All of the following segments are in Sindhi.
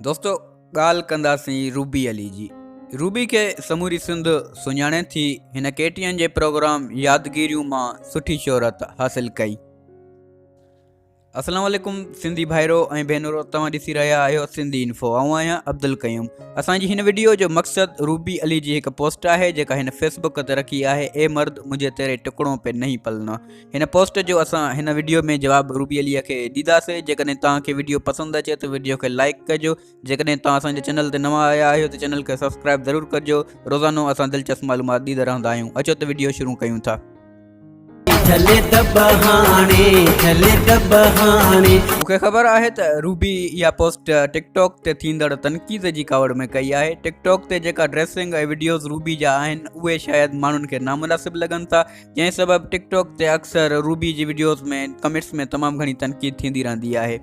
دوستو ڳالهه ڪنداسين روبي علي جي. روبي کي سموري سنڌ سڃاڻي ٿي. هن ڪي ٽي اين جي پروگرام يادگيريون مان سٺي شهرت حاصل ڪئي. السلام عليڪم سنڌي ڀائرو ۽ ڀينرو توهان ڏسي رهيا آهيو سنڌي انفو آئون آهيان عبدالقيوم اسان جي هن وڊيو جو مقصد روبي علي جي هڪ پوسٽ آهي جيڪا هن فيس بڪ تي رکي آهي اي مرد مجھي تيري ٽڪڙو پي نهين پلنا هن پوسٽ جو اسان هن وڊيو ۾ جواب روبي علي کي ڏينداسين جيڪڏهن توهان کي وڊيو پسند اچي ته وڊيو کي لائڪ ڪجو جيڪڏهن توهان اسان جي چينل تي نوان آيا آهيو ته چينل کي سبسڪرائب ضرور ڪجو روزانو اسان دلچسپ معلومات ڏيندا رهندا آهيون اچو ته وڊيو شروع ڪيون ٿا. جھلي دٻ هاڻي جھلي دٻ هاڻي. مون کي خبر آهي ته روبي اها پوسٽ ٽڪ ٽاڪ تي ٿيندڙ تنقيد جي ڪاوڙ ۾ ڪئي آهي ٽڪ ٽاڪ تي جيڪا ڊريسنگ ۽ وڊيوز روبي جا آهن اهي شايد ماڻهن کي نامناسب لڳن ٿا جنهن سبب ٽڪ ٽاڪ تي اڪثر روبي جي وڊيوز ۾ ڪمينٽس ۾ تمام گهڻي تنقيد ٿيندي رهندي آهي.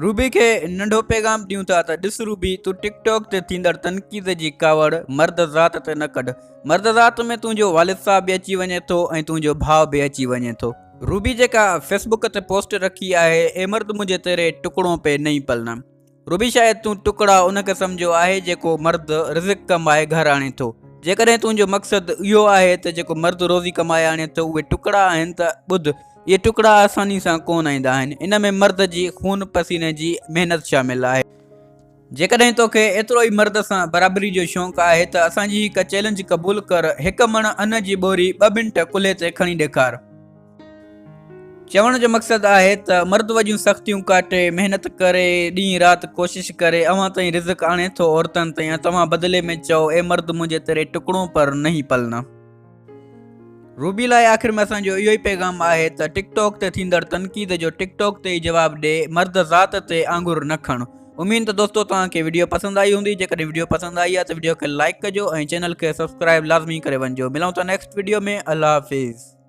روبي کي ننڍو پيغام ڏيون ٿا ته ڏس روبي تون ٽڪ ٽاڪ تي ٿيندڙ تنقيد جي ڪاوڙ مرد ذات تي نه ڪڍ مرد ذات ۾ تنهنجو والد صاحب به اچي وڃي ٿو ۽ تنهنجو ڀاء به اچي وڃي ٿو. روبي جيڪا فيس بڪ تي پوسٽ رکي آهي اي مرد منهنجي تيري ٽڪڙون پي نهين پلنا. روبي شايد تون ٽڪڙا ان کي سمجهيو آهي جيڪو مرد رزق ڪمائي گهر آڻي ٿو. جيڪڏهن تنهنجو مقصد اهو آهي ته جيڪو مرد روزي ڪمائي آڻي ٿو اهي ٽڪڙا آهن ته ٻڌ اهي ٽڪڙا آساني سان ڪونه ايندا آهن ان ۾ مرد جي خون پسيني جي محنت شامل آهي. جيڪڏهن توکي ايترو ئي مرد سان برابري جو شوق آهي ته اسان جي هڪ چئلينج قبول ڪر هڪ مڻ ان جي ٻوري ٻه منٽ ڪلهي تي کڻي ڏيکار. چوڻ جو مقصد آهي ته مرد وڏيون سختيون ڪاٽي، محنت ڪري، ڏينهن رات ڪوشش ڪري اوهان تائين رزق آڻي ٿو عورتن تائين ۽ توهان بدلي ۾ چئو اي مرد منهنجي تيري ٽڪڙون پر نهين پلنا. روبي لاء آخر ۾ اسان جو اهو ئي پيغام آهي ته ٽڪ ٽاڪ تي ٿيندڙ تنقيد جو ٽڪ ٽاڪ تي ئي جواب ڏي مرد ذات تي آڱر نه کڻ. اميد ته دوستو توهان کي وڊيو پسند آئي هوندي جيڪڏهن وڊيو پسند آئي آهي ته وڊيو کي لائڪ ڪجو ۽ چينل کي سبسڪرائب لازمي ڪري وڃجو ملون ٿا نيڪسٽ وڊيو ۾ الله حافظ.